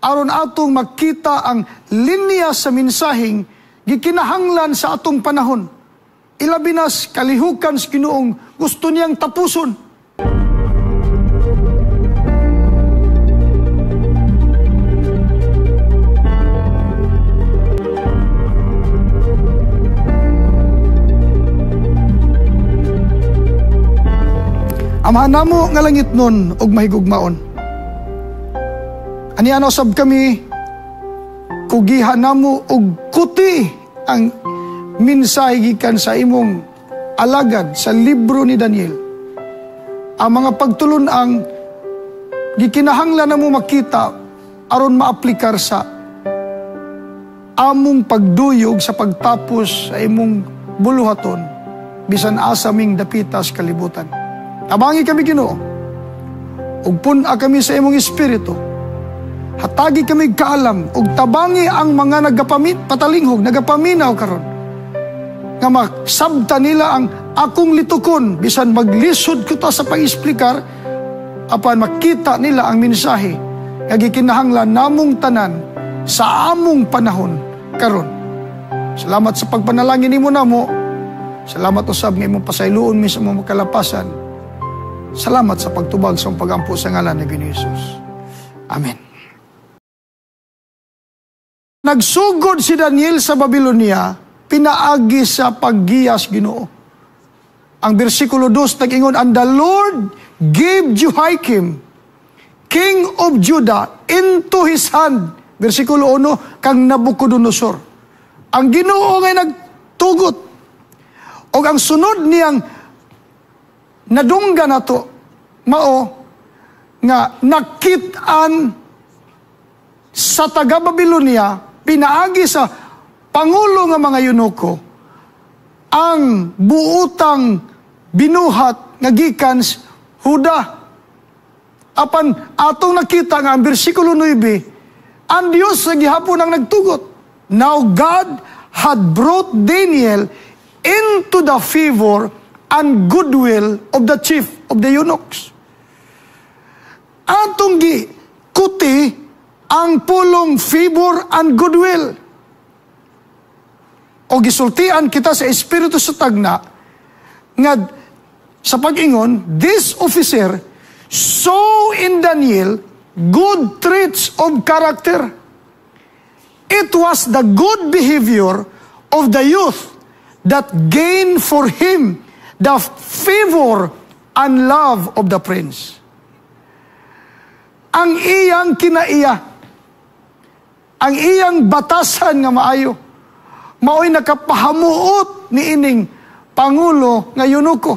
Aron atong makita ang linya sa mensaheng gikinahanglan sa atong panahon. Ilabi na kalihukan sa Ginoong gusto niyang tapuson. Amahan namo nga langit nun og mahigugmaon. Aniana usab kami kugihan namo og kuti ang mensahe gikan sa imong alagad sa libro ni Daniel. Ang mga pagtulun-ang gikinahanglan namo makita aron maaplikar sa among pagduyog sa pagtapos sa imong buluhaton bisan asa ming dapita sa kalibutan. Tabangi kami, Ginoo, ug pun-a kami sa imong espiritu. Hatagi kami kaalam ug tabangi ang mga nagapatalinghog, nagapaminaw karon nga masabta nila ang akong litukon bisan maglisod ko ta sa pag-eksplikar, apan makita nila ang mensahe nga gikinahanglan namong tanan sa among panahon karon. Salamat sa pagpanalangin nimo namo. Salamat usab nga imong pasayloon mi sa among kalapasan. Salamat sa pagtubag sa among pagampo sa ngalan ni Ginoong Hesus. Amen. Nagsugod si Daniel sa Babylonia pinaagi sa paggiyas Ginoo. Ang bersikulo 2 nag-ingon, "And the Lord gave Jehoiakim, king of Judah, into his hand." Bersikulo 1, kang Nabucodonosor. Ang Ginoo ngay nagtugot. Og ang sunod niyang nadungga nato mao nga nakit-an sa taga Babylonia pinaagi sa pangulo nga mga eunuko ang buutang binuhat nga gikan sa Huda. Apan atong nakita nga ang bersikulo 9, ang Dios sa gihapon ang nagtugot. Now God had brought Daniel into the favor and goodwill of the chief of the eunuchs. Atong gi kuti ang pulong favor and goodwill. O gisultian kita sa Espiritu sa tagna nga sa pag-ingon, this officer saw in Daniel good traits of character. It was the good behavior of the youth that gained for him the favor and love of the prince. Ang iyang kinaiya, ang iyang batasan nga maayo, mao'y nakapahamuot ni ining pangulo nga eunuko.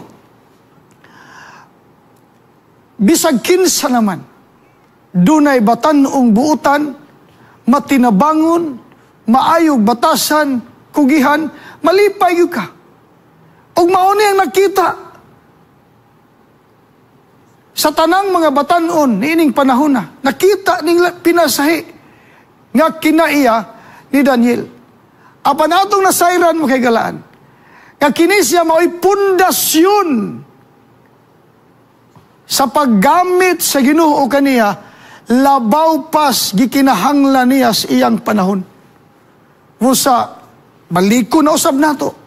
Bisag kinsa naman, dunay batan-ong buutan, matinabangon, maayog batasan, kugihan, malipay gyud ka. Ug mao ni ang nakita sa tanang mga batan-on niining panahon na, nakita ning pinasahi nga kinaiya ni Daniel. Apan atong nasayran mo kay galaan, nga kini siya mao'y pundasyon sa paggamit sa Ginoo kaniya, labaw pas gikinahanglan niya sa iyang panahon. Musa, baliko na usab nato.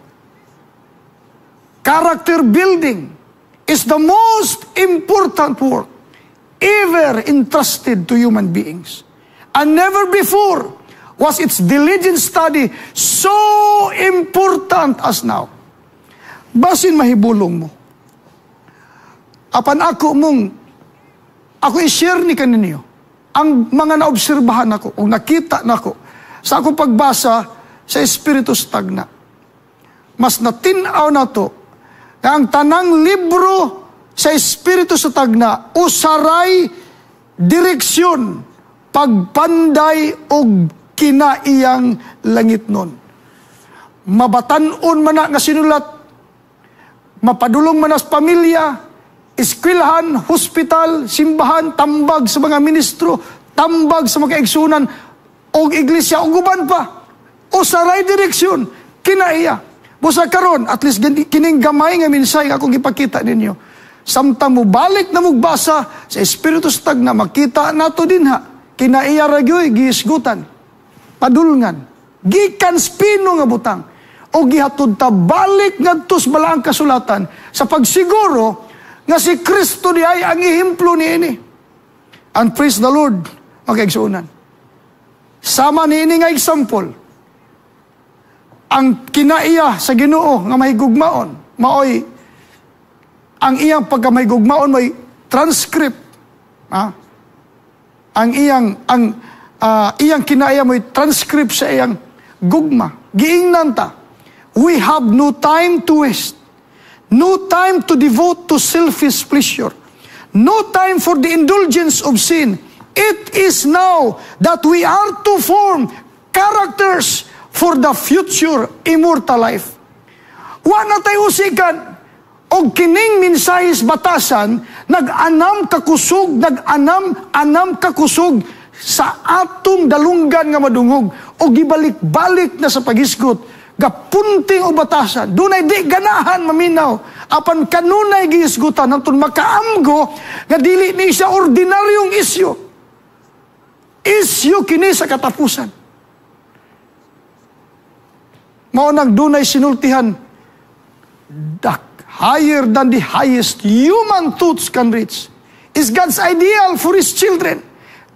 Character building is the most important work ever entrusted to human beings. And never before was its diligent study so important as now. Basin mahibulong mo. Apan ako mong, ako i-share ni kaninyo, ang mga naobserbahan ako, o nakita nako, sa akong pagbasa sa Espiritu Stagna. Mas natinaw na to, nga ang tanang libro sa Espiritu sa Tagna, usaray direksyon, pagpanday og kinaiyang langit nun. Mabatan-on man na nga sinulat, mapadulong man na sa pamilya, eskwelahan, hospital, simbahan, tambag sa mga ministro, tambag sa mga kaigsunan, og iglesia, og uban pa. Usaray direksyon, kinaiya. Busa karon, at least kining gamay nga mensahe akong ipakita ninyo. Samtang mo balik na mugbasa sa Espiritu sa Tagna, makita nato dinha. Kinaiya ra gyud gihisgutan, padulngan, gikan spino nga butang, o gihatod ta balik ngadto sa Balaang Kasulatan sa pagsiguro nga si Kristo di ay ang ehemplo niini. And praise the Lord, mga kaigsuonan. Sama niini nga example, ang kinaiya sa Ginoo nga mahigugmaon, maoy ang iyang pagkamahigugmaon may transcript. Ha? Ang iyang kinaiya mo'y transcript sa iyang gugma. Giingnan ta, we have no time to waste. No time to devote to selfish pleasure. No time for the indulgence of sin. It is now that we are to form characters for the future immortal life. Wa na tayo usikan. Og kining mensaheng batasan, nag-anam kakusog, nag-anam, anam kakusog sa atong dalunggan nga madungog o gibalik-balik na sa paghisgot, gapunting og batasan. Dunay di ganahan maminaw, apan kanunay gihisgutan hangtod makaamgo nga dili ni siya ordinaryong isyu. Isyu kini sa katapusan. Mao nang dunay sinultihan, "The higher than the highest human thoughts can reach is God's ideal for His children.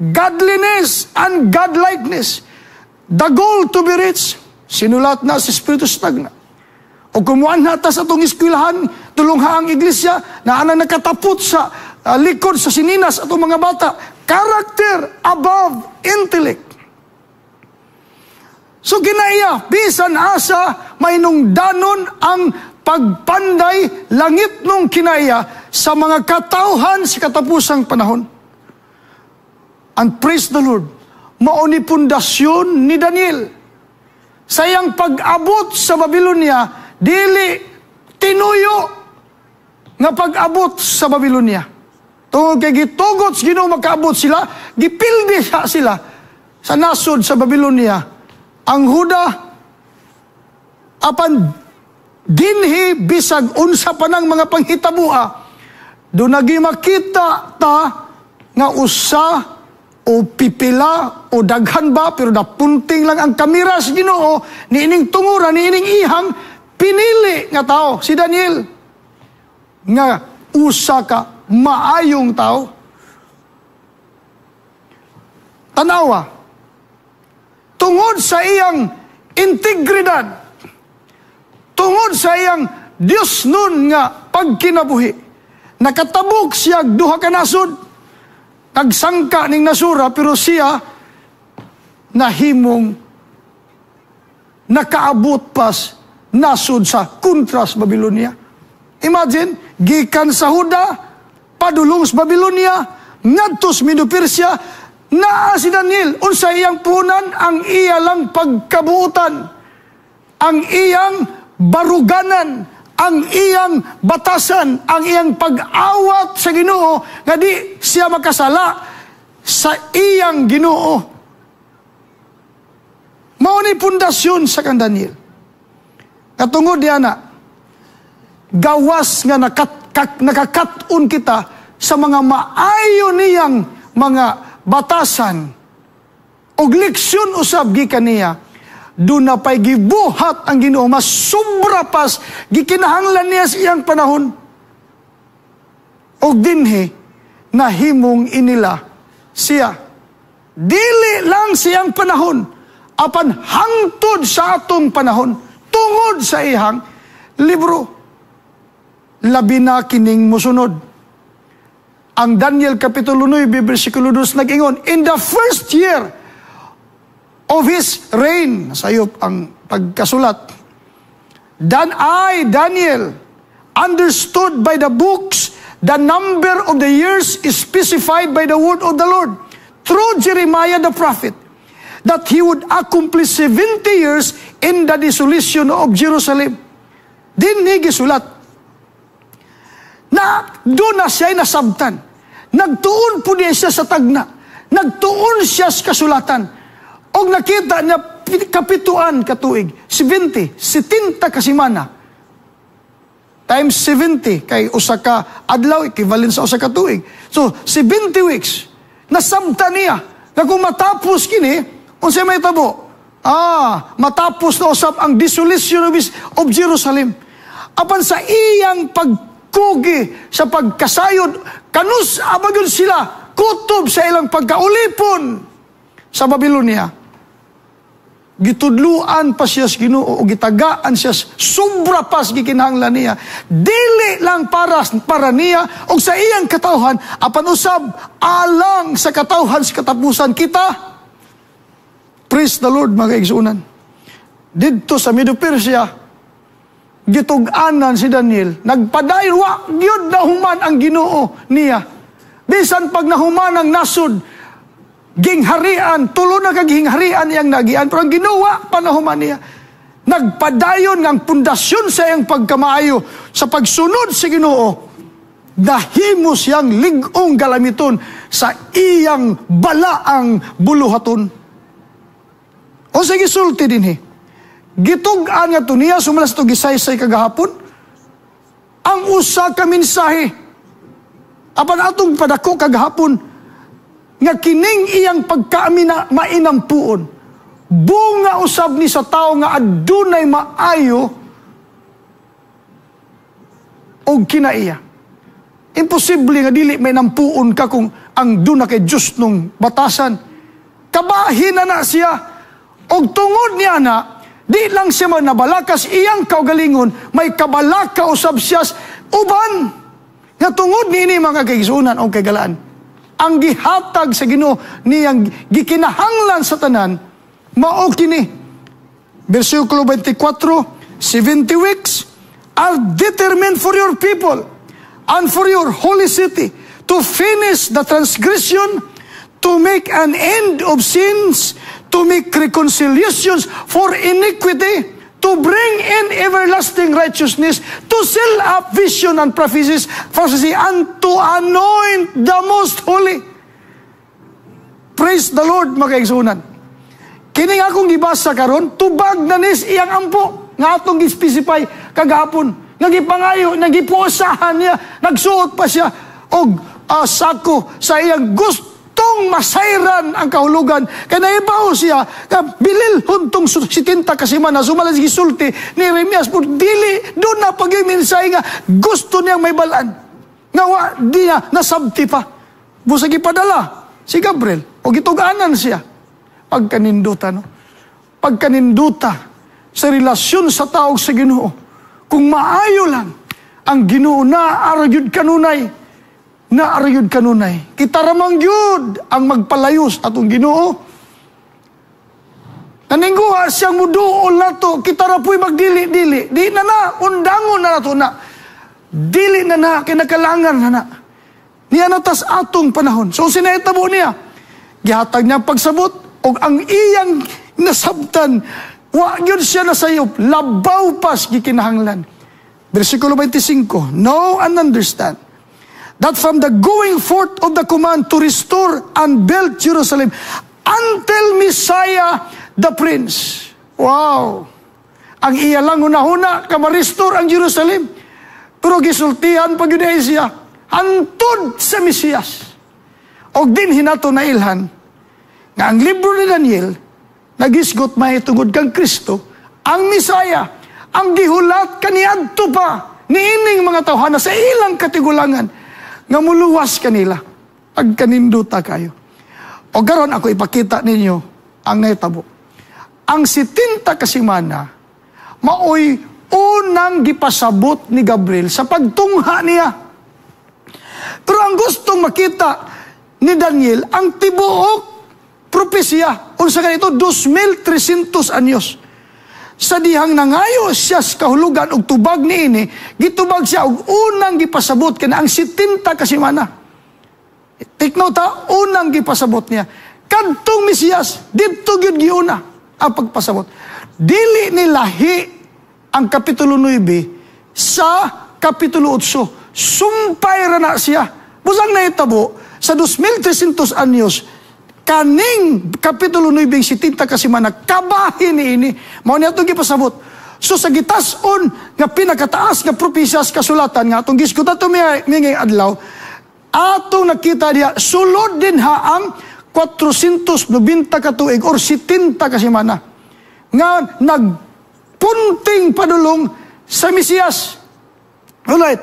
Godliness and godlikeness. The goal to be reached." Sinulat na sa Espiritu Stagna. O kumuan na ta sa atong eskwelahan, tulunghaang iglesia, na anang nakatapot sa likod sa sininas atong mga bata. Character above intellect. So kinaiya, bisan asa, mainungdanon ang pagpanday langit nung kinaiya sa mga katawhan sa katapusang panahon. And praise the Lord, mao ni pundasyon ni Daniel. Sa iyang pag-abot sa Babylonia, dili tinuyo nga pag-abot sa Babylonia. Tungod kay gitugot sa Ginoo makaabot sila, gipildi sila sa nasod sa Babylonia. Ang Huda, apan dinhi bisag unsa pa nang mga panghitabua, do nagi makita ta nga usa o pipila o daghan ba, pero napunting lang ang kamera sa Ginoo niining tungura niining ihang pinili nga tao, si Daniel, nga usa ka maayong tao. Tanawa, tungod sa iyang integridad, tungod sa iyang Diyos nun nga pagkinabuhi, nakatabok siya duha ka nasod, nagsangka ning nasura, pero siya nahimong nakaabot pas nasod sa kontras Babylonia. Imagine, gikan sa Huda, padulong sa Babylonia, ngadto sa Medo-Persia, naa si Daniel, unsa iyang punan? Ang iya lang pagkabuutan, ang iyang baruganan, ang iyang batasan, ang iyang pag-awat sa Ginoo nga di siya makasala sa iyang Ginoo. Mao ni pundasyon sa kang Daniel. Katungod diana, gawas nga nakakat-on kita sa mga maayo niyang mga batasan og leksyon usab gikan niya, doon na pa'y gibuhat ang Ginoo, mas sobra pas gikinahanglan niya sa iyang panahon. Og dinhi nahimong inila siya. Dili lang siyang panahon, apan hangtod sa atong panahon, tungod sa iyang libro. Labi na kining musunod. Ang Daniel Kapitulo 9, versikulo 2 nag-ingon, "In the first year of his reign," sayop ang pagkasulat, "Then I, Daniel, understood by the books the number of the years is specified by the word of the Lord through Jeremiah the prophet, that he would accomplish 70 years in the desolation of Jerusalem." Dinhi gisulat na doon na siya'y nasabtan. Nagtuon po niya siya sa tagna. Nagtuon siya sa kasulatan. Og nakita niya kapituan katuig, 70, 70 kasimana. Times 70, kay usa ka adlaw, equivalent sa usa ka tuig. So, 70 weeks, nasabtan niya, nga Na kung matapos kini, unsay mahitabo? Matapos na usab ang desolation of Jerusalem. Apan sa iyang pagkugi sa pagkasayod, kanus-a ba gyud sila kutob sa ilang pagkaulipon sa Babylonia. Gitudluan pa siya sa Ginoo o gitagaan siya sobra pa sa gikinahanglan niya. Dili lang para niya o sa iyang katawhan, apan usab alang sa katawhan sa katapusan kita. Praise the Lord, mga igsuonan. Didto sa Medo Persia, gitug-anan si Daniel, nagpadayon, wa gyud nahuman ang Ginoo niya. Bisan pag nahuman ang nasod, gingharian, tulo na ka gingharian iyang nagian, pero ang Ginoo wa pa nahuman niya. Nagpadayon ang pundasyon sa iyang pagkamaayo sa pagsunod sa Ginoo, nahimo siyang lig-ong galamiton sa iyang balaang buluhaton. O sige, sulti dinhi. Gitug-an nga to niya, sumala sa gisaysay kagahapon, ang usa ka mensahe. Apan atong padako kagahapon, nga kining iyang pagkaamina mainampuon, bunga usab ni sa tao nga adunay maayo og kinaiya. Imposible nga dili may nampuon ka kung ang duna kay Diyos nung batasan. Kabahin na na siya. Og tungod niya na, di lang siya man nabalakas iyang kaugalingon, may kabalaka usab siya uban. Nga tungod niini, mga kaigsuonan og kaigalaan, ang gihatag sa Ginoo niyang gikinahanglan sa tanan, mao kini. Versikulo 24, 70 weeks are determined for your people and for your holy city to finish the transgression, to make an end of sins, to make reconciliations for iniquity, to bring in everlasting righteousness, to seal up vision and prophecy, and to anoint the most holy. Praise the Lord, mga kaigsuonan. Kini nga akong gibasa karon, tubag na nis iyang ampo nga atong gi-specify kagahapon. Nga gipangayo, nagipuosahan niya, nagsuot pa siya og sako sa iyang gustong masayran ang kahulugan. Kay naibaw siya, nga bilil huntong 70 ka semana, sumala sa gisulti ni Jeremias, pero dili, doon na pag mensahe nga gusto niyang may balaan. Nga wa, di niya nasabti pa. Busa gipadala si Gabriel, o gitug-anan siya. Pagkaninduta, no? Pagkaninduta sa relasyon sa tao sa Ginoo. Kung maayo lang, ang Ginoo na aragyud kanunay, na aragyud kanunay. Kita ramang gyud ang magpalayos atong Ginoo. Naningguha siyang muduol nato, kita ra pu'y magdili-dili. Di na na, undangon na nato na. Dili na na, kinakalangan na na. Niya natas atong panahon. So sinahitabo niya, gihatag niya ang pagsabot, og ang iyang nasabtan, wa gyud siya nasayop, labaw pas gikinahanglan. Versikulo 25, "Know and understand that from the going forth of the command to restore and build Jerusalem until Messiah the Prince." Wow! Ang iya lang hunahuna, ka-ma-restore ang Jerusalem. Pero gisultihan pa gyud siya, hantod sa Mesiyas. Og din hinato na ilhan, nga ang libro ni Daniel, nagisgot mahitungod kang Kristo, ang Mesaya, ang gihulat kaniadto pa, niining mga tawhana sa ilang katigulangan, nga muluwas kanila, pagkaninduta kayo. O karon ako ipakita ninyo ang nahitabo. Ang 70 ka semana, maoy unang gipasabot ni Gabriel sa pagtungha niya. Pero ang gustong makita ni Daniel, ang tibuok propesya. Unsa ganito, 2,300 anyos. Sa dihang nangayo siya sa kahulugan og tubag niini, gitubag siya og unang gipasabot kana ang 70 ka semana. Take note ha, unang gipasabot niya. Kadtong Mesiyas, didto gyud giuna ang pagpasabot. Dili ni lahi ang Kapitulo 9 sa Kapitulo 8. Sumpay ra na siya. Busang nahitabo sa 2,300 anyos, kaning Kapitulo 9, 70 ka semana, kabahin niini. Mao ni atong gipasabot. So sa gitas-on nga pinakataas nga propesya sa kasulatan nga atong gisgutan ato ngayong adlaw, atong nakita diya sulod din ha ang 490 ka tuig or 70 ka semana nga nagpunting padulong sa Mesiyas. Alright.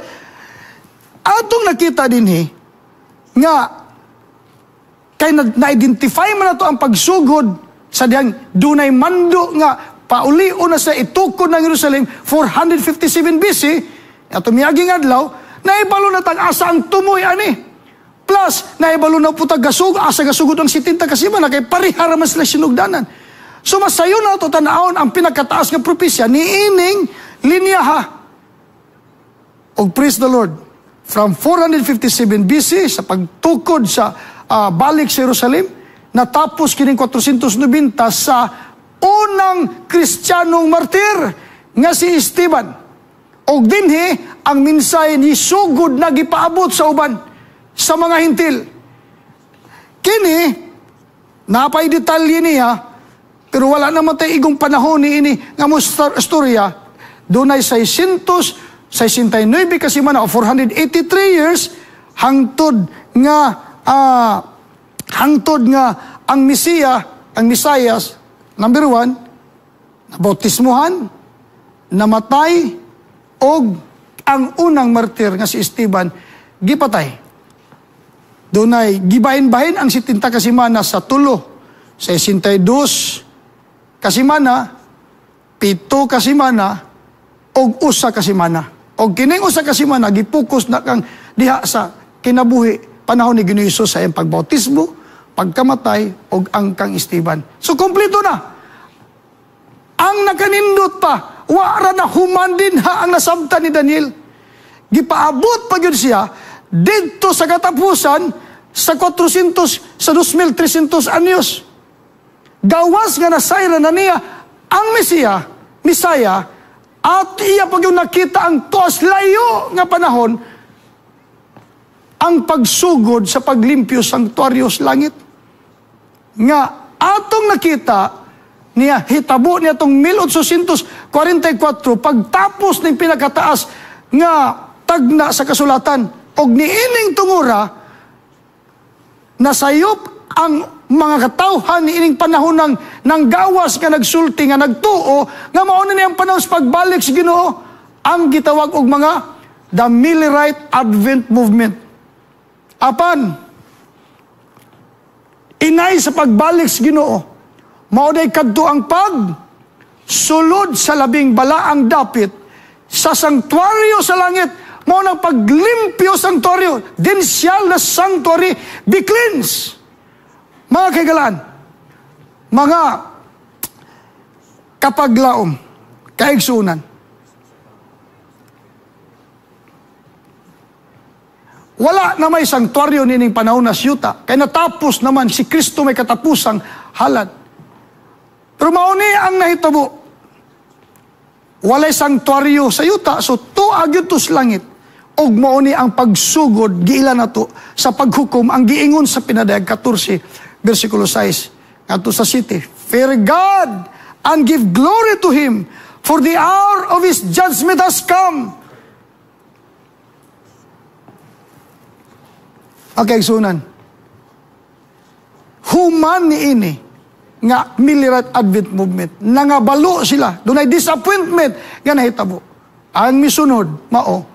Atong nakita dinhi nga kay na-identify man nato ang pagsugod sa dihang dunay mando nga paulio na sa itukod ng Jerusalem 457 BC ato miaging adlaw, naibalo na tag asa ang tumoy ani. Plus, naibalo na po tag gasug, asa gasugod ang 70 ka semana kay parihara man sila sinugdanan. So masayo na ito tanawon ang pinakataas nga propesya ni ining linyaha. Og praise the Lord, from 457 BC sa pagtukod sa balik sa Jerusalem, natapos kining 490 sa unang Kristiyanong martir nga si Esteban. Og dinhi ang mensahe ni sugod na gipaabot sa uban sa mga Hentil. Kini napay detalye niya, pero wala naman tay igong panahon ni ini nga mo istorya. Dunay 669 ka semana o 483 years hangtod nga ang Mesiya, ang Mesayas, number 1, nabautismuhan, namatay, og ang unang martir nga si Esteban gipatay. Dunay gibahin-bahin ang 70 ka semana sa tulo, 62 ka semana, 7 ka semana, og 1 ka semana. Og kining 1 ka semana gipokus na kang diha sa kinabuhi panahon ni Ginoong Hesus sa iyang pagbautismo, pagkamatay, og ang kang Esteban. So kompleto na. Ang nakanindot pa, wa ra na human din ha ang nasabtan ni Daniel. Gipaabot pa gyud siya didto sa katapusan sa 400 sa 2300 anyos. Gawas nga nasayra na niya ang Mesiya, Misaya, at iya pag yung nakita ang tuas layo nga panahon ang pagsugod sa paglimpyo sa sanktuaryo sa langit. Nga atong nakita niya hitabo niya tong 1844 pagtapos ng pinakataas nga tagna sa kasulatan og niining tungura nasayop ang mga katawhan niining panahon ng gawas nga nagsulti nga nagtuo nga mao na niyang panahon sa pagbalik sa Ginoo ang gitawag og mga the Millerite Advent Movement. Apan inay sa pagbalik sa Ginoo mao day kadto ang pag sulod sa labing balaang dapit sa sanktuaryo sa langit, mao nang paglimpyo sanktuaryo, then shall the sanctuary be cleansed. Mga kaigalaan, mga kapaglaom, kaigsunan, wala na may sanktuaryo nining panahon na siyuta, kay natapos naman si Kristo may katapusang halad. Pero mao ni ang nahitabo, walay sanktuaryo sa yuta, so tuag yun to sa langit. Og mao ni ang pagsugod, giila na to, sa paghukom, ang giingon sa Pinadayag 14, versikulo 6, ngadto sa city, "Fear God and give glory to Him, for the hour of His judgment has come." Okay, sunan. Human ni ini nga Millerite Advent Movement, nangabalo sila, dunay disappointment nga nahitabo. Ang misunod mao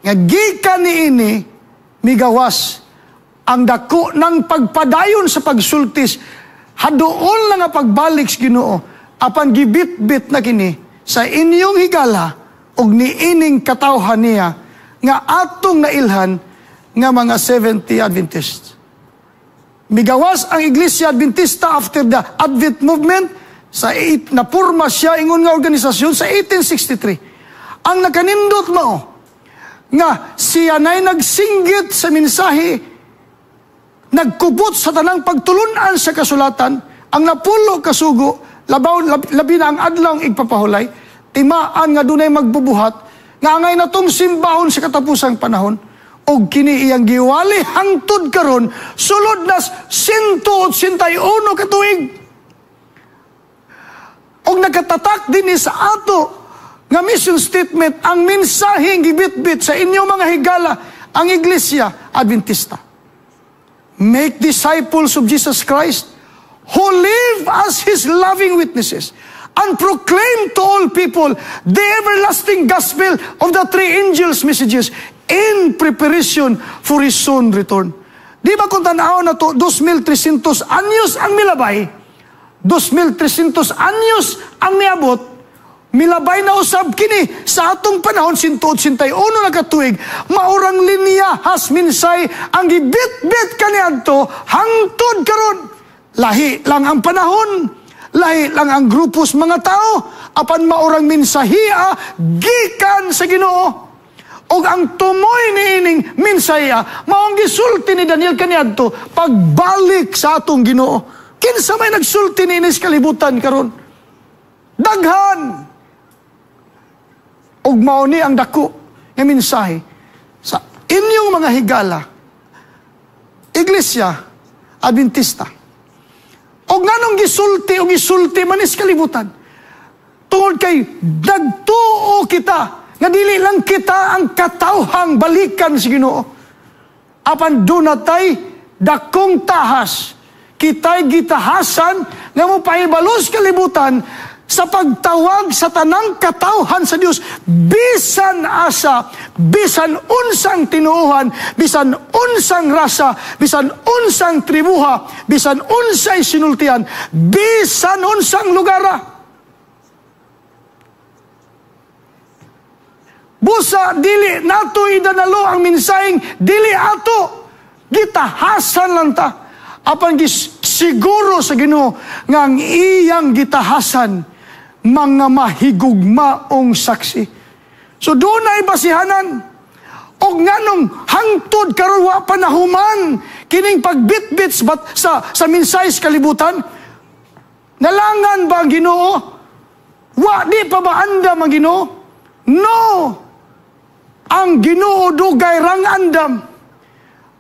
nga gikan ni ini migawas ang dako ng pagpadayon sa pagsultis haduol na nga pagbalik sa Ginoo, apan gibitbit na kini sa inyong higala og niining katawhan niya nga atong nailhan nga mga 70 Adventists. Migawas ang Iglesia Adventista after the Advent Movement sa napurma siya ingon nga organisasyon sa 1863. Ang nakanindot mao nga siya na'y nagsinggit sa mensahe, nagkubot sa tanang pagtulunan sa kasulatan, ang napulo kasugo, labi na ang adlaw igpapahulay, timaan nga dunay magbubuhat, nga angay natong simbahon sa katapusang panahon, og kini iyang giwali hangtod karon sulod nas 181 ka tuig. Og nakatatak dinhi sa ato nga mission statement ang mensaheng gibitbit sa inyong mga higala ang Iglesia Adventista. Make disciples of Jesus Christ who live as His loving witnesses and proclaim to all people the everlasting gospel of the three angels' messages in preparation for His soon return. Di ba kung tanaw na to, 2,300 anyos ang milabay, 2,300 anyos ang niabot, milabay na usab kini sa atong panahon, 181 na katuig, maurang linya has mensahe ang gibit-bit kaniadto hangtod karon. Lahi lang ang panahon, lahi lang ang grupos mga tao, apan maurang mensahia gikan sa Ginoo. Og ang tumoy niining mensahia maong gisulti ni Daniel kaniadto, pagbalik sa atong Ginoo. Kinsa may nagsulti niini sa kalibutan karon? Daghan. Og mao ni ang dako nga mensahe sa inyong mga higala, Iglesia Adventista. Og nganong gisulti o gisulti man is kalibutan? Tungod kay nagtuo kita nga dili lang kita ang katawhang balikan sa Ginoo. Apan duna tay dakong tahas. Kita'y gitahasan nga mopahibalos kalibutan sa pagtawag sa tanang katawhan sa Dios, bisan asa, bisan unsang tinuohan, bisan unsang rasa, bisan unsang tribuha, bisan unsay sinultian, bisan unsang lugara. Busa dili nato idanalo ang mensaheng dili ato, gitahasan lang ta. Apan siguro sa Ginoo nga ang iyang gitahasan mga mahigugmaong saksi. So doon ay basihanan. Og nganong hangtod karon wa pa nahuman kining pagbitbit sa mensahe sa kalibutan? Nalangan ba ang Ginoo? Wa di pa ba andam ang Ginoo? No. Ang Ginoo dugay rang andam.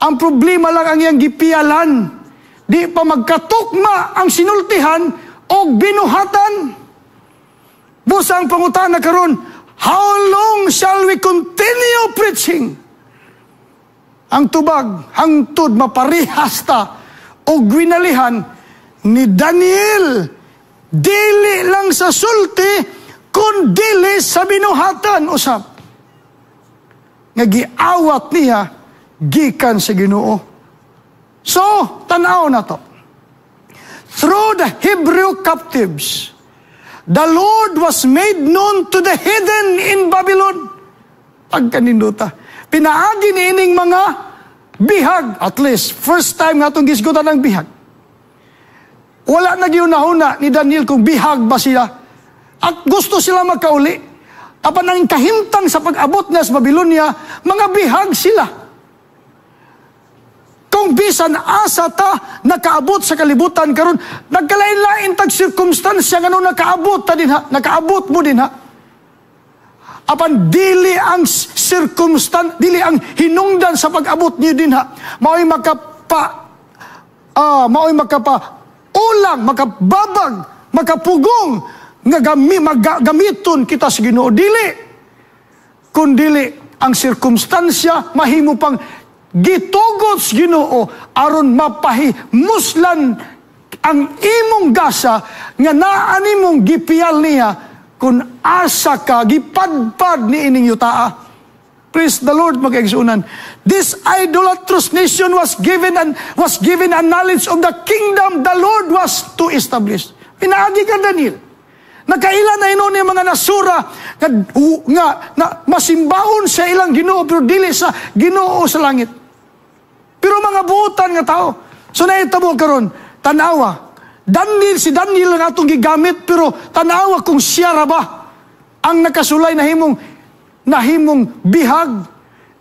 Ang problema lang ang iyang gipialan. Di pa magkatukma ang sinultihan o binuhatan. Busa ang pangutana karon, how long shall we continue preaching? Ang tubag, hangtod maparihas ta o gwinalihan ni Daniel, dili lang sa sulti, kun dili sa binuhatan usab. Nga giawat niya gikan sa Ginoo. So, tan-aw na to. Through the Hebrew captives, the Lord was made known to the heathen in Babylon. Pagkaninduta. Pinaagi ni ining mga bihag. At least, first time nga itong gisgutan ng bihag. Wala na giunahuna ni Daniel kung bihag ba sila. At gusto sila magkauli. Apan ang kahimtang sa pag-abot niya sa Babylonia, mga bihag sila. Kung bisan asa ta nakaabot sa kalibutan karon, nagkalain-lain tag sirkumstansya ngano nakaabot ta dinha, nakaabot mo dinha. Apan dili ang sirkumstan, dili ang hinungdan sa pag-abot niyo dinha. Mao'y makapa ulang, makababag, makapugong nga gamiton kita sa Ginoo. Dili kun dili ang sirkumstansya mahimo pang gitugot sa Ginoo aron mapahimuslan ang imong gasa nga naa nimong gipiyal niya kung asa ka gipadpad ni ining yutaa. Praise the Lord, mga kaigsuonan. This idolatrous nation was given a knowledge of the kingdom the Lord was to establish. Pinaagi ka Daniel. Nakaila na hinuon yung mga nasura nga na masimbaon sa ilang Ginoo pero dili sa Ginoo sa langit. Pero mga buutan nga tao. So nahitabo karon, tanawa. Daniel, si Daniel ang atong gigamit, pero tanawa kung siya ra ba ang nakasulay nahimong bihag.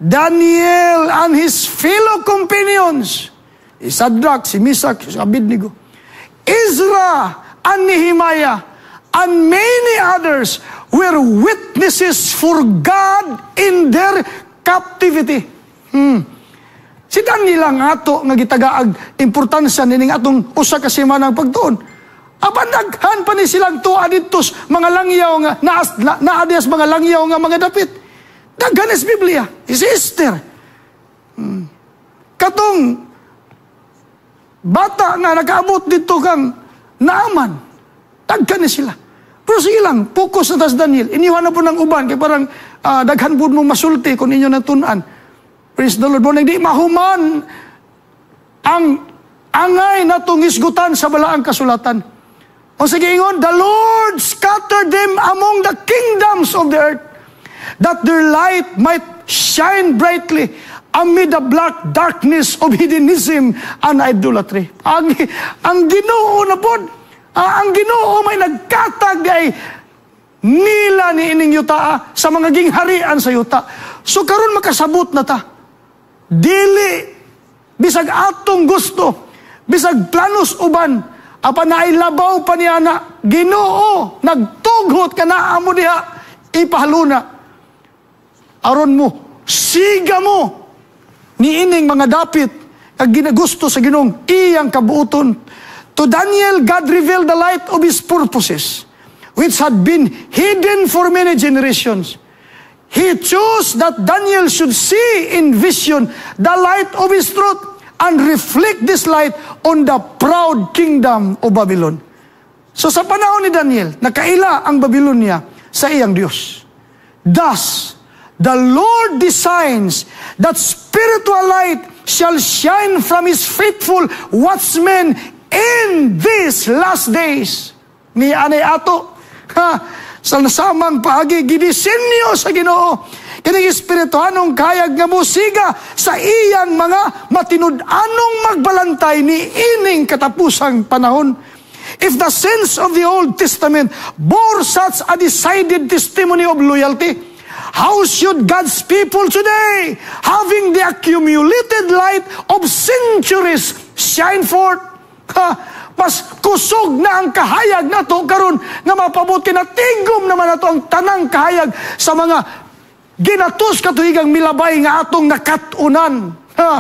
Daniel and his fellow companions, si Shadrach, si Meshach, si Abednego, Ezra and Nehemiah, and many others were witnesses for God in their captivity. Si Daniel lang ato nga gitagaag importansya nining atong usa ka semana ang pagtuon. Apan daghan pa ni silang tuwa didto mga langyaw nga naa naa mga langyaw nga mga dapit. Daghan is Biblia. Si Esther. Katong Bata nga nakaabot dito kang Naaman. Daghan ni sila. Pero sige lang, focus na tas Daniel. Inyuhan na po ng uban, kay parang daghan po mong masulti kung inyo natun-an. Praise the Lord. Mo di mahuman ang angay natong isgutan sa balaang kasulatan. O sige ingon, "The Lord scattered them among the kingdoms of the earth, that their light might shine brightly amid the black darkness of hedonism and idolatry." Ang Ginoo na pod, ang Ginoo may nagkatag ay nila ni ining yuta sa mga gingharian sa yuta. So karon makasabot na ta. Dili bisag atong gusto, bisag planos uban, apan naay labaw pa niya na Ginoo nagtughot ka na amo diha ipahaluna. Aron mo, siga mo niining mga dapit kag ginagusto sa Ginoong iyang kabuoton. To Daniel, God revealed the light of His purposes, which had been hidden for many generations. He chose that Daniel should see in vision the light of His truth and reflect this light on the proud kingdom of Babylon. So sa panahon ni Daniel, nakaila ang Babylonia sa iyang Diyos. Thus, the Lord designs that spiritual light shall shine from His faithful watchmen in these last days. Ni anay ato, ha, sa nasamang paagi, gidisenyo sa Ginoo kining espirituhanong kahayag nga musiga sa iyang mga matinud-anong magbalantay ni ining katapusang panahon. If the saints of the Old Testament bore such a decided testimony of loyalty, how should God's people today, having the accumulated light of centuries, shine forth? Ha, mas kusog na ang kahayag nato karon nga mapabot kinatigom naman nato ang tanang kahayag sa mga ginatos katuigang milabay nga atong nakat-unan. Ha?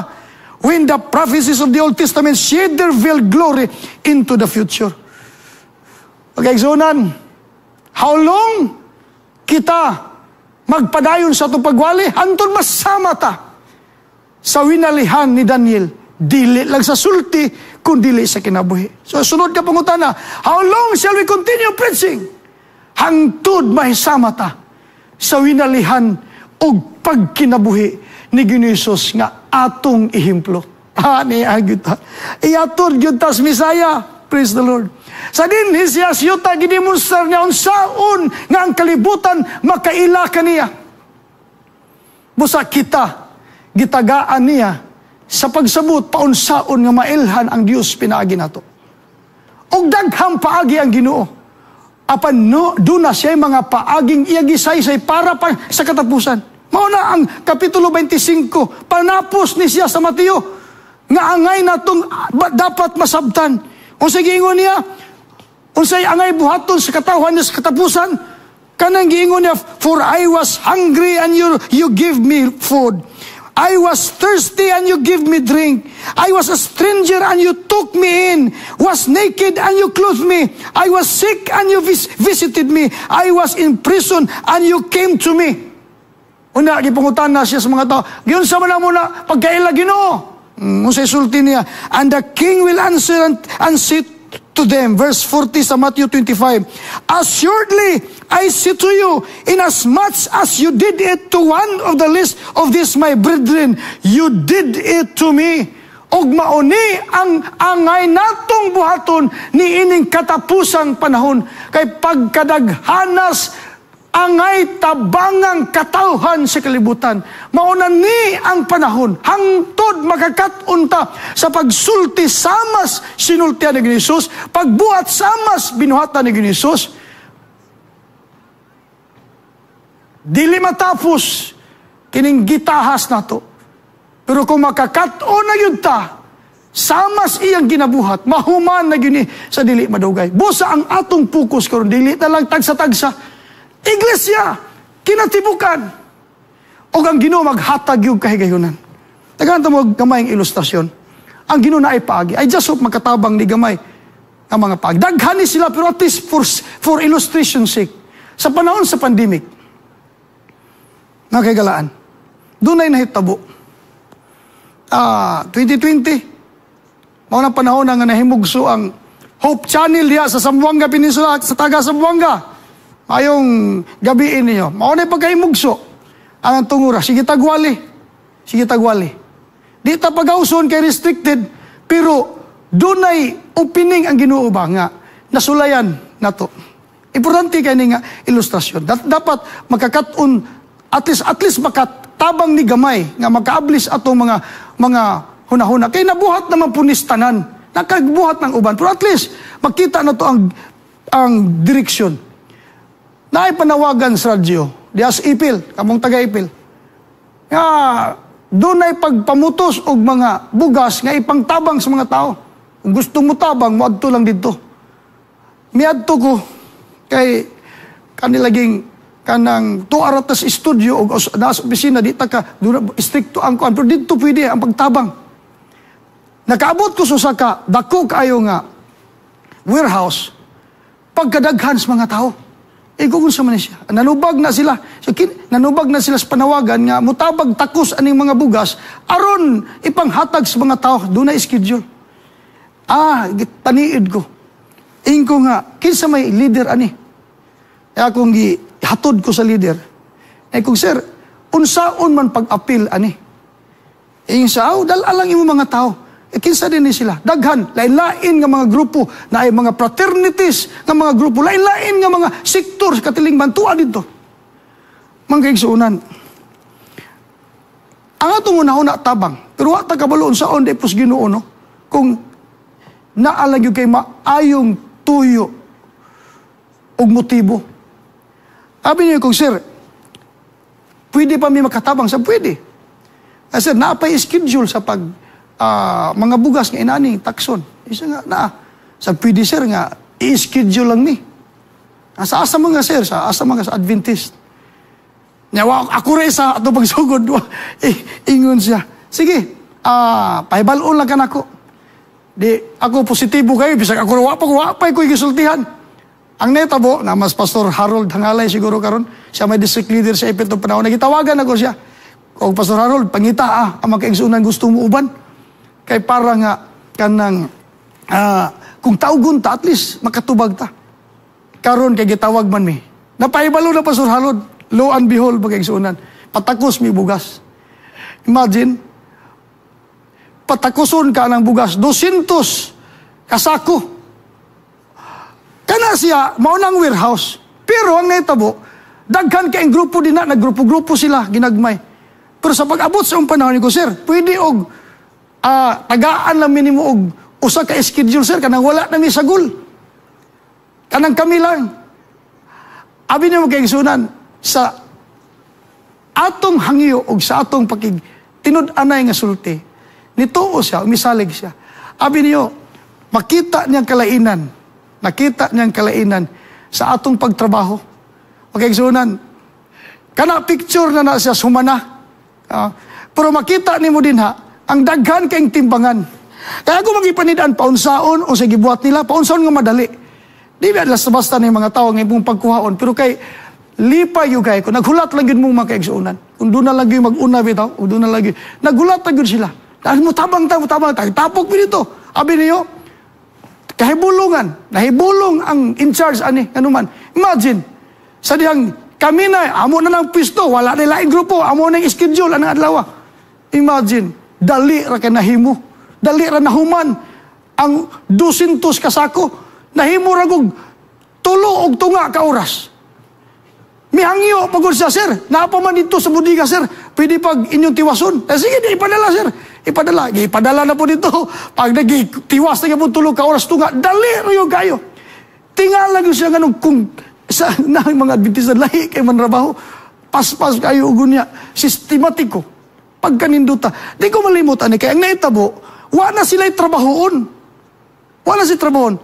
When the prophecies of the Old Testament shed their veiled glory into the future. Okay, igsuonan, how long kita magpadayon sa atong pagwali? Hantod masama ta sa winalihan ni Daniel. Dili lang sa sulti, kung dili sa kinabuhi. So sunod ka pangutana, how long shall we continue preaching? Hangtod mahisama ta sa winalihan og pagkinabuhi ni Ginoong Hesus nga atong ehemplo. Ah, ni agyud ta. Iatod gyud tas Misaya. Praise the Lord. Sa dinhi siya siyuta gidemonstrar niya unsaon nga ang kalibutan makaila kaniya. Busa kita gitagaan niya sa pagsabot paunsaon nga mailhan ang Dios pinaagi nato. Og daghang paagi ang Ginoo. Apan no, duna siya mga paaging iya gisaysay para pa sa katapusan. Mao na ang Kapitulo 25, panapos ni siya sa Mateo, nga angay natong dapat masabtan. Kung sa giingon niya, unsay angay buhaton sa katawhan niya sa katapusan, kanang giingon niya, "For I was hungry and you give me food. I was thirsty and you give me drink. I was a stranger and you took me in. Was naked and you clothed me. I was sick and you visited me. I was in prison and you came to me." Una, gipangutan na siya sa mga tao, "Giunsa man mo na pagkaila, Ginoo?" Unsay sulti niya? "And the king will answer and say to them," verse 40 sa Matthew 25, "Assuredly, I say to you, inasmuch as you did it to one of the least of these my brethren, you did it to me." Og mauni ang angay natong buhaton ni ining katapusang panahon kay pagkadaghanas angay tabangang katawhan sa kalibutan. Mauna ni ang panahon, hangtod makakat-on ta sa pagsulti samas sinultian ni Jesus, pagbuhat samas binuhatan ni Jesus. Dili matapos kining gitahas nato. Pero kung makakat-on na yun ta, samas iyang ginabuhat, mahuman na gyud ni sa dili madugay. Busa ang atong focus karon dili na lang tagsa-tagsa. Iglesia, kinatibukan. O ang Ginoo maghatag yung kahigayunan. Tagaan mo gamayng ilustrasyon. Ang Ginoo na ay paagi. I just hope makatabang ni gamay ang mga paagi. Daghan ni sila pero at least for illustration sake. Sa panahon sa pandemic, mga kaigalaan, doon ay nahitabo. 2020, Mao na panahon nga nahimugso ang Hope Channel diha sa Zamboanga Peninsula, sa taga Zamboanga. Mayong gabiin ninyo. Mao na pagkahimugso ang tungura. Sige tagwali. Sige tagwali. Di ta pagawson kay restricted, pero dunay opening ang Ginoo ba nga nasulayan nato. Importante kay ni nga ilustrasyon. Dapat makakat-on, at least makatabang ni gamay nga makaablis atong mga hunahuna. Kay nabuhat naman punis tanan. Nakabuhat ng uban. Pero at least makita na to ang direksyon. Naay panawagan sa radyo, diha sa Ipil, kamong taga-Ipil. Nga dunay pagpamutos og mga bugas nga ipangtabang sa mga tao. Kung gusto mo tabang, moadto lang didto. Miadto ko kay kanilaging kanang tuara tas studio og nasa opisina, di ta ka duna, stricto ang kuan, pero didto pwede ang pagtabang. Nakaabot ko sa usa ka dako kaayo nga warehouse, pagkadaghan sa mga tao. Igo sa man siya. Nanubag na sila. So, nanubag na sila sa panawagan nga mutabag takos aning mga bugas aron ipanghatag sa mga tao. Doon na schedule. Ah, paniid ko. Ingko nga, kinsa may leader ani? E akong gihatod ko sa leader. Eh kung sir, unsaon man pag-apil ani? Ing sa, aw, dala lang imo mga tao. E kinsa din ni sila? Daghan, lain-lain nga mga grupo, na ay mga fraternities nga mga grupo, lain-lain nga mga sektor sa katilingban, tuwa dito. Mga kaigsuonan, ang atong una-una tabang, pero wa ta kabalo unsaon di pus Ginoo, no? Kung naa lang gyud kay maayong tuyo og motibo. Abi niyo kung sir, pwede pa mi makatabang sa pwede. Kasi naa pay schedule sa pag mga bugas nga inani takson. Isa nga naa. Sa pwede, sir, nga i-schedule lang ni. Sa asa mga sir, sa asa mga sa Adventist. Nya wa ako ra sa ato pagsugod, eh, ingon siya. Sige, pahibal-on lang kanako. Di ako positibo kayo bisag ako wa pa ko gisultihan. Ang netabo na mas Pastor Harold Hangalay siguro karon, siya may district leader sa Epil panahon, nagitawagan ako siya. O Pastor Harold, pangita ang mga kaigsuonan gusto mo uban. Kay para nga kanang kung taugon ta, at least makatubag ta. Karon kay gitawag man mi. Napahibalo na Pastor Harold, lo and behold, mga kaigsuonan, patakos mi bugas. Imagine, patakuson ka ng bugas, 200 kasako. Kana siya, mao nang warehouse. Pero ang naitabo, daghan kay grupo din na, naggrupo-grupo sila, ginagmay. Pero sa pag-abot sa panahon ko, sir, pwede og tagaan lang minimo og usa ka schedule, sir, kanang wala na mi sagol. Kanang kami lang. Abi niyo, mga kaigsuonan, sa atong hangyo og sa atong pakig tinud-anay nga sulti, nituo siya, umisalig siya. Abi niyo, makita niyang kalainan, nakita niyang kalainan sa atong pagtrabaho. Okay, kaigsuonan, kana picture na na siya sumana. Pero makita nimo din ha, ang daghan kayong timbangan. Kaya kung magipanidaan, paunsaon o sa gibuhat nila, paunsaon nga madali. Di ba basta ni mga tao nga imong pagkuhaon, pero kay lipay yung kay ko, naghulat lang yun mong mga kaigsuonan. Kung doon na lang yung mag-una bitaw, kung doon na lang yun, naghulat lang yun sila. Dahil mo tabang ta, mo tabang ta, tapok mi dito. Abi niyo, kahibulungan, nahibulong ang in charge ani, anuman. Imagine, sa dihang kami na, amo na ng pisto, wala na laing grupo, amo na yung schedule, anang adlaw. Imagine, dali ra kay nahimo. Dali ra nahuman ang 200 kasako. Nahimo ra og 3.5 ka oras. Mihangyo pagod siya, sir. Naa pa man dito sa budiga, sir. Pwede pag inyong tiwason. Eh, sige, di, ipadala, sir. Ipadala. Ipadala na po dito. Pag nagtiwas na po 3 ka oras tunga, dali ra yung kayo. Tingala gyud siya nganong kung sa na mga Adventista lahi kay manrabaho. Paspas kayo ugon niya. Sistematiko. Pagkaninduta. Di ko malimutan ni kay ang naitabo, wa na sila trabahoon. Wa na sila trabahoon.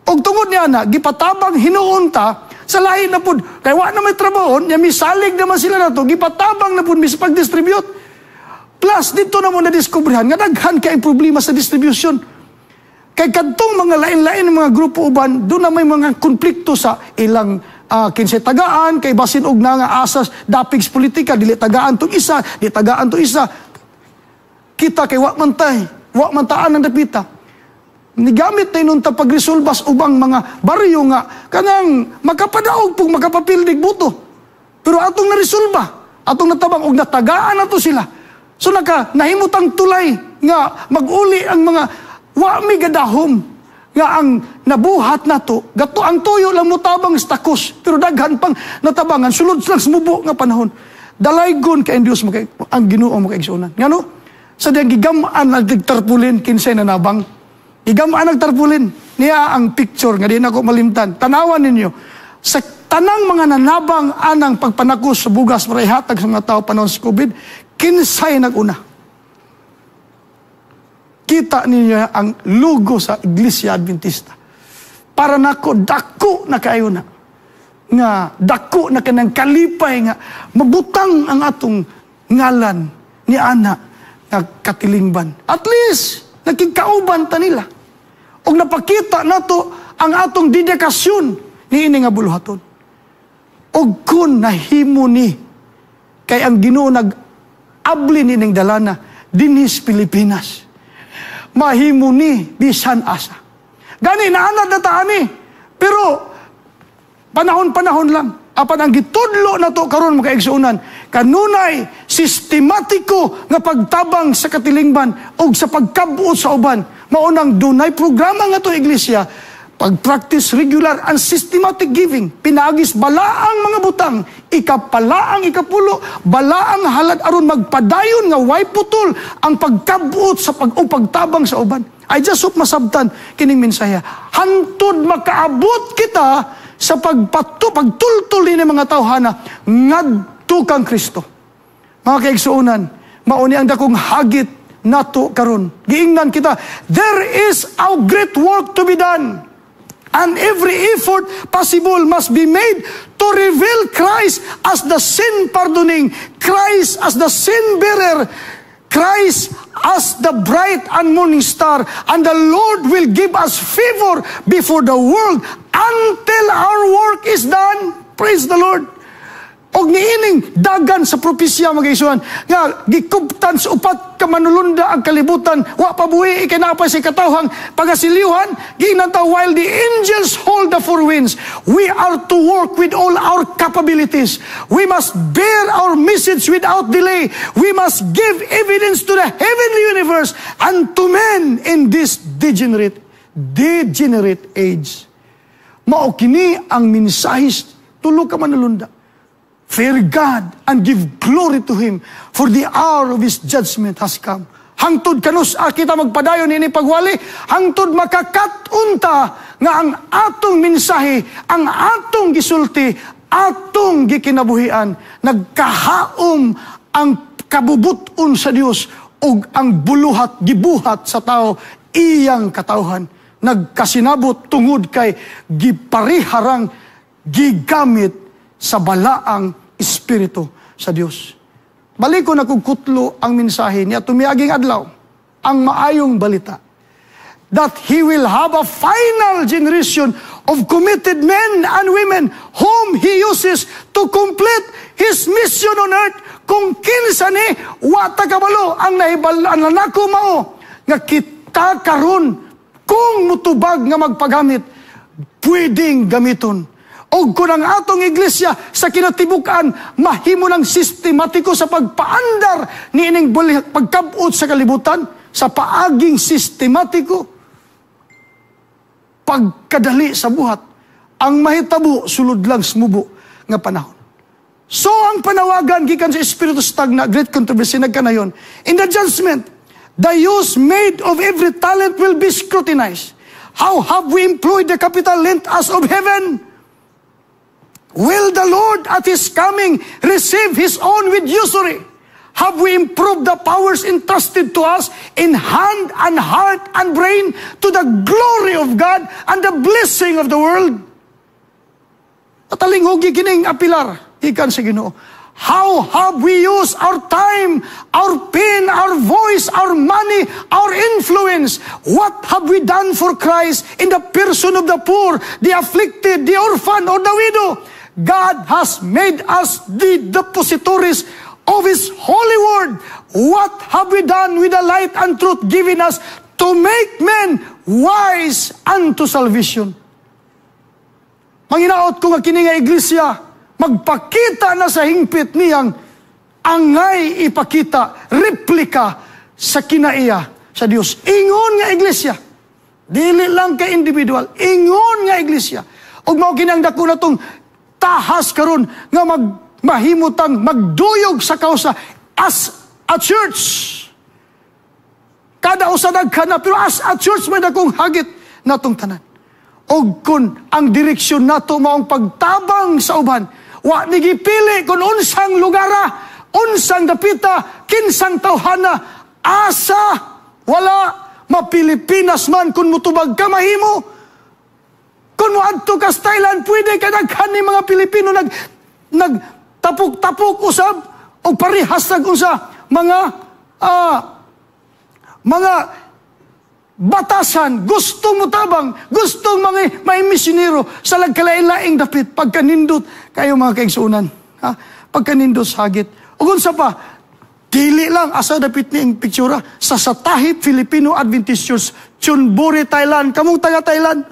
Og tungod niya na, gipatabang hinuon ta, sa lahi na pud. Kay wa na may trabaho, nya misalig naman sila na to, gipatabang na pud mi sa pag-distribute. Plus, dito na mo na-discoveryhan, nga daghan kay problema sa distribution. Kay kadtong mga lain-lain ng mga grupo uban, doon na may mga konflikto sa ilang kinsay tagaan, kay basin og na nga asas, dapig sa politika, dili tagaan tong isa, di tagaan tong isa. Kita kay wa man tay, wa man taan ang dapita. Nigamit na inunta pagresolbas ubang mga baryo nga kanang makapadaog pug makapapildig buto. Pero atong naresolba, atong natabang og natagaan nato sila. So naka nahimutang tulay nga maguli ang mga wa mi gadahom nga ang nabuhat nato gato ang tuyo lang motabang sa takos, pero daghan pang natabangan sulod lang sumubo nga panahon. Dalaygon kay Dios maka ang Ginoo, mga kaigsuonan, ngano sa diyang gigam-an ang tarpulin. Kinsay nanabang gigam-an ang tarpulin niya? Ang picture nga di nako malimtan, tanawan ninyo sa tanang mga nanabang anang pagpanakos sa bugas para ihatag sa mga tao panahon sa COVID, kinsay naguna? Kita ninyo ang logo sa Iglesia Adventista. Para nako, dako na kayo na. Nga dako na kanang kalipay nga mabutang ang atong ngalan ni ana nga katilingban. At least, nakikauban ta nila. Og napakita nato ang atong dedikasyon ni ini nga buluhaton. Og kun nahimo ni kay ang Ginoo nag abli ni ning dalana dinhis Pilipinas, mahimo ni bisan asa. Gani naanad na ta ani. Pero panahon-panahon lang. Apan ang gitudlo na to karon, mga kaigsuonan, kanunay sistematiko nga pagtabang sa katilingban o sa pagkabuot sa uban. Maunang dunay programa nga to iglesia, pag-practice regular and systematic giving, pinaagis balaang mga butang, ikapalaang ikapulo, balaang halad aron magpadayon nga way putol ang pagkabuot sa pag o pagtabang sa uban. I just hope masabtan kining mensahe. Hantod makaabot kita sa pagpatu pagtultol ni mga tawhana ngadto kang Kristo. Mga kaigsuonan, mauni ang dakong hagit nato karon. Giingnan kita, there is a great work to be done. And every effort possible must be made to reveal Christ as the sin pardoning, Christ as the sin bearer, Christ as the bright and morning star. And the Lord will give us favor before the world until our work is done. Praise the Lord. Og niining dagan sa propesya, mga isuan, nga gikuptan sa upat ka manulunda ang kalibutan, wa pa buhi ikinapay sa katawhang pagasilyuhan. Giingnan ta, while the angels hold the four winds, we are to work with all our capabilities. We must bear our message without delay. We must give evidence to the heavenly universe and to men in this degenerate age. Mao kini ang mensahe tulo ka manulunda. Fear God and give glory to Him, for the hour of His judgment has come. Hangtod kanus kita magpadayon ini pagwali, hangtod makakatunta nga ang atong mensahe, ang atong gisulti, atong gikinabuhian, nagkahaom ang kabubuton sa Dios ug ang buluhat gibuhat sa tao iyang katawhan nagkasinabot tungod kay gipariharang gigamit sa balaang espiritu sa Dios. Balik ko na kung kutlo ang mensahe niya tumiaging adlaw, ang maayong balita. That He will have a final generation of committed men and women whom He uses to complete His mission on earth. Kung kinsa ni, wa ta kabalo. Ang nahibal, ang nanako mao, nga kita karon kung mutubag nga magpagamit, pwedeng gamiton. O kung ang atong iglesia sa kinatibuk-an mahimo ng sistematiko sa pagpaandar ni ining pagkabot sa kalibutan sa paaging sistematiko pagkadali sa buhat, ang mahitabo sulod lang sumubo nga panahon. So ang panawagan gikan sa Espiritu Stagna, Great Controversy nagkanayon. In the judgment, the use made of every talent will be scrutinized. How have we employed the capital lent us of heaven? Will the Lord at His coming receive His own with usury? Have we improved the powers entrusted to us in hand and heart and brain to the glory of God and the blessing of the world? Natalinghugi kining apilar, ikan sa Ginoo. How have we used our time, our pen, our voice, our money, our influence? What have we done for Christ in the person of the poor, the afflicted, the orphan, or the widow? God has made us the depositories of His holy word. What have we done with the light and truth given us to make men wise unto salvation. Manginaot ko nga kini nga iglesia magpakita na sa hingpit niyang angay ipakita, replika sa kinaiya sa Dios. Ingon nga iglesia. Dili lang kay individual, ingon nga iglesia. Ug mao kini ang dako natong tahas karon nga mahimutang magduyog sa kausa as a church. Kada usa daghan na, pero as a church may dakong hagit natong tanan. Og kun ang direksyon nato maong pagtabang sa uban, wa ni gipili kung unsang lugara, unsang dapita, kinsang tawhana, asa, wala, ma-Pilipinas man kung mutubag ka mahimo. Kung moadto ka sa Thailand, pwede ka, daghan ni mga Pilipino nag tapok-tapok usab o parehas nag unsa mga batasan, gusto mo tabang, gustong mga may misyonero sa lagkalain-laing dapit, pagkanindot kayo, mga kaigsunan. Ha? Pagkanindot sa hagit. Ug unsa pa, dili lang asa dapit ni ang pictura sa Sattahip Filipino Adventist Church, Chonburi, Thailand. Kamong taga Thailand.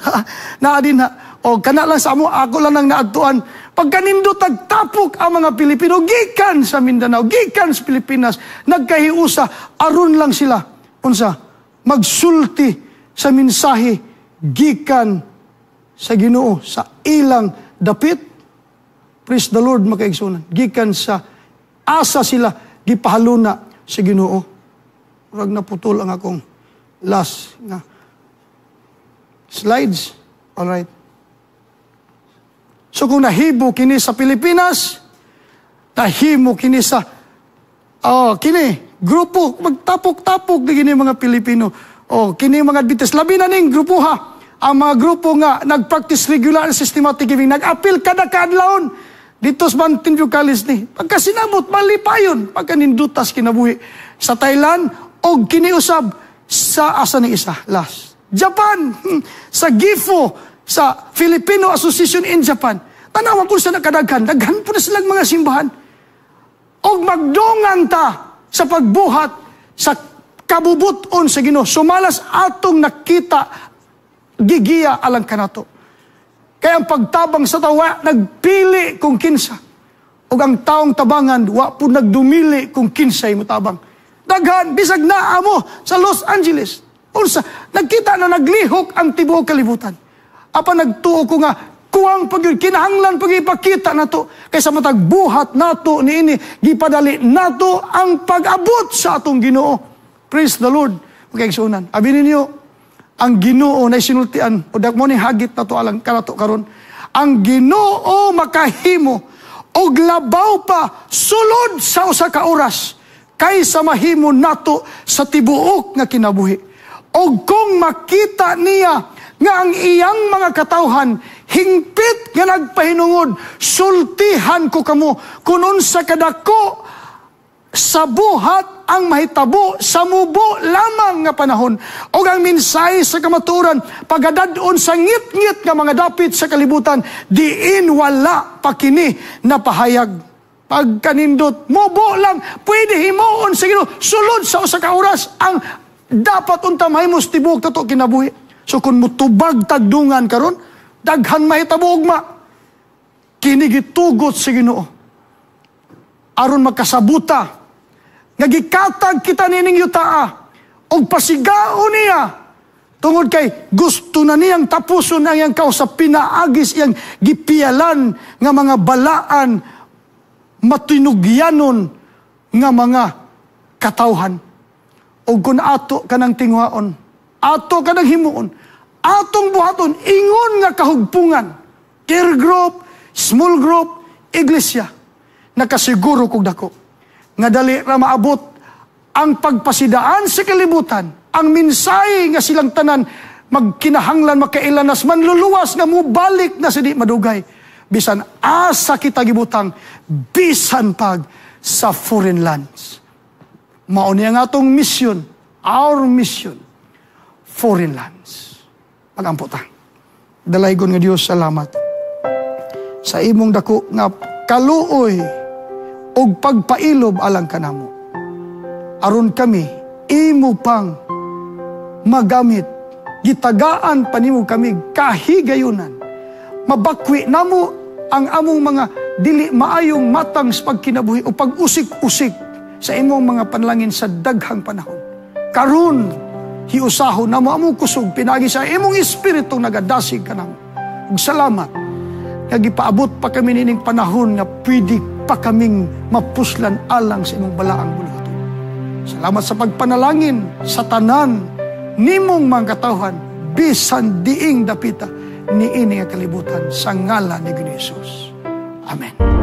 Naa din ha. O kana lang sa amo, ako lang nang naadtuan. Pagkanindot, tagtapok ang mga Pilipino gikan sa Mindanao, gikan sa Pilipinas, nagkahiusa aron lang sila unsa magsulti sa mensahe gikan sa Ginoo sa ilang dapit. Praise the Lord, mga kaigsunan. Gikan sa asa sila gipahaluna sa Ginoo. Murag naputol ang akong last nga slides. All right. So kung nahibo kini sa Pilipinas, nahimo kini sa, oh, kini grupo magtapok-tapok di kini mga Pilipino. Oh, kini mga Adventist, labi na ning grupo ha. Ang mga grupo nga nag-practice regular and systematic giving, nag-apil kada kaadlawon dito sa Mountain View College ni. Pagkasinabot, malipayon, pagkanindutas kinabuhi sa Thailand, og kiniusab sa asa ni isa, last. Japan, sa Gifu, sa Filipino Association in Japan. Tanawa po sa nakadaghan, daghan po na silang mga simbahan. Og magdungan ta sa pagbuhat sa kabubuton sa Ginoo. Sumalas atong nakita gigiya alang kanato. Kaya ang pagtabang sa tawa nagpili kung kinsa. Ug ang taong tabangan wa po nagdumili kung kinsay mo tabang. Daghan bisag naa mo sa Los Angeles. Unsa nagkita na naglihok ang tibuok kalibutan. Apan nagtuo ko nga kuwang pag kinahanglan pag ipakita nato kaysa matag buhat nato niini, gipadali nato ang pag-abot sa atong Ginoo. Praise the Lord. Okay, igsuonan. Abi ninyo, ang Ginoo na sinultian o mo ni hagit nato alang kanato karon. Ang Ginoo makahimo og labaw pa sulod sa usa ka oras kaysa mahimo nato sa tibuok nga kinabuhi. Og kung makita niya nga ang iyang mga katawhan hingpit nga nagpahinungod, sultihan ko kamo kung unsa kadako sa buhat ang mahitabo sa mubo lamang nga panahon. Og ang mensahe sa kamatuoran pagadad-on sa ngit-ngit nga mga dapit sa kalibutan diin wala pa kini napahayag. Pagkanindot, mubo lang pwede himuon sa Ginoo sulod sa usa ka oras ang dapat unta mahimo sa tibuok nato kinabuhi. So kung mutubag tagdungan karon, daghan mahitabo ugma. Kini gitugot sa Ginoo aron magkasabuta nga gikatag kita nining yutaa og pasigaon niya tungod kay gusto na niyang tapuson ang iyang kausa pinaagis iyang gipiyalan nga mga balaan matinugyanon nga mga katawhan. Og kung ato kanang tinguhaon, ato kanang himuon, atong buhaton ingon nga kahugpungan, care group, small group, iglesia, nakasiguro kog dako nga dali ra maabot ang pagpasidaan sa kalibutan, ang mensahe nga silang tanan magkinahanglan makailanas manluluwas nga mubalik na sa di madugay bisan asa kita gibutang, bisan pag sa foreign lands. Mao niya nga atong mission, our mission, foreign lands. Magampo ta. Dalaygon nga Dios, salamat sa imong dako nga kaluoy og pagpailob alang kanamo. Aron kami imo pang magamit. Gitagaan pa nimo kami kahigayunan. Mabakwi namo ang among mga dili maayong matang sa pagkinabuhi o pag-usik-usik sa imong mga panalangin sa daghang panahon. Karon, hiusahon namo among kusog pinaagi sa imong Espiritu nagadasig kanamo. Ug salamat nga gipaabot pa kami nining panahon nga pwede pa kaming mapuslan alang sa imong balaang buluhaton. Salamat sa pagpanalangin sa tanan nimong mga katawhan bisan diing dapita niini nga kalibutan sa ngalan ni Ginoo Hesus. Amen.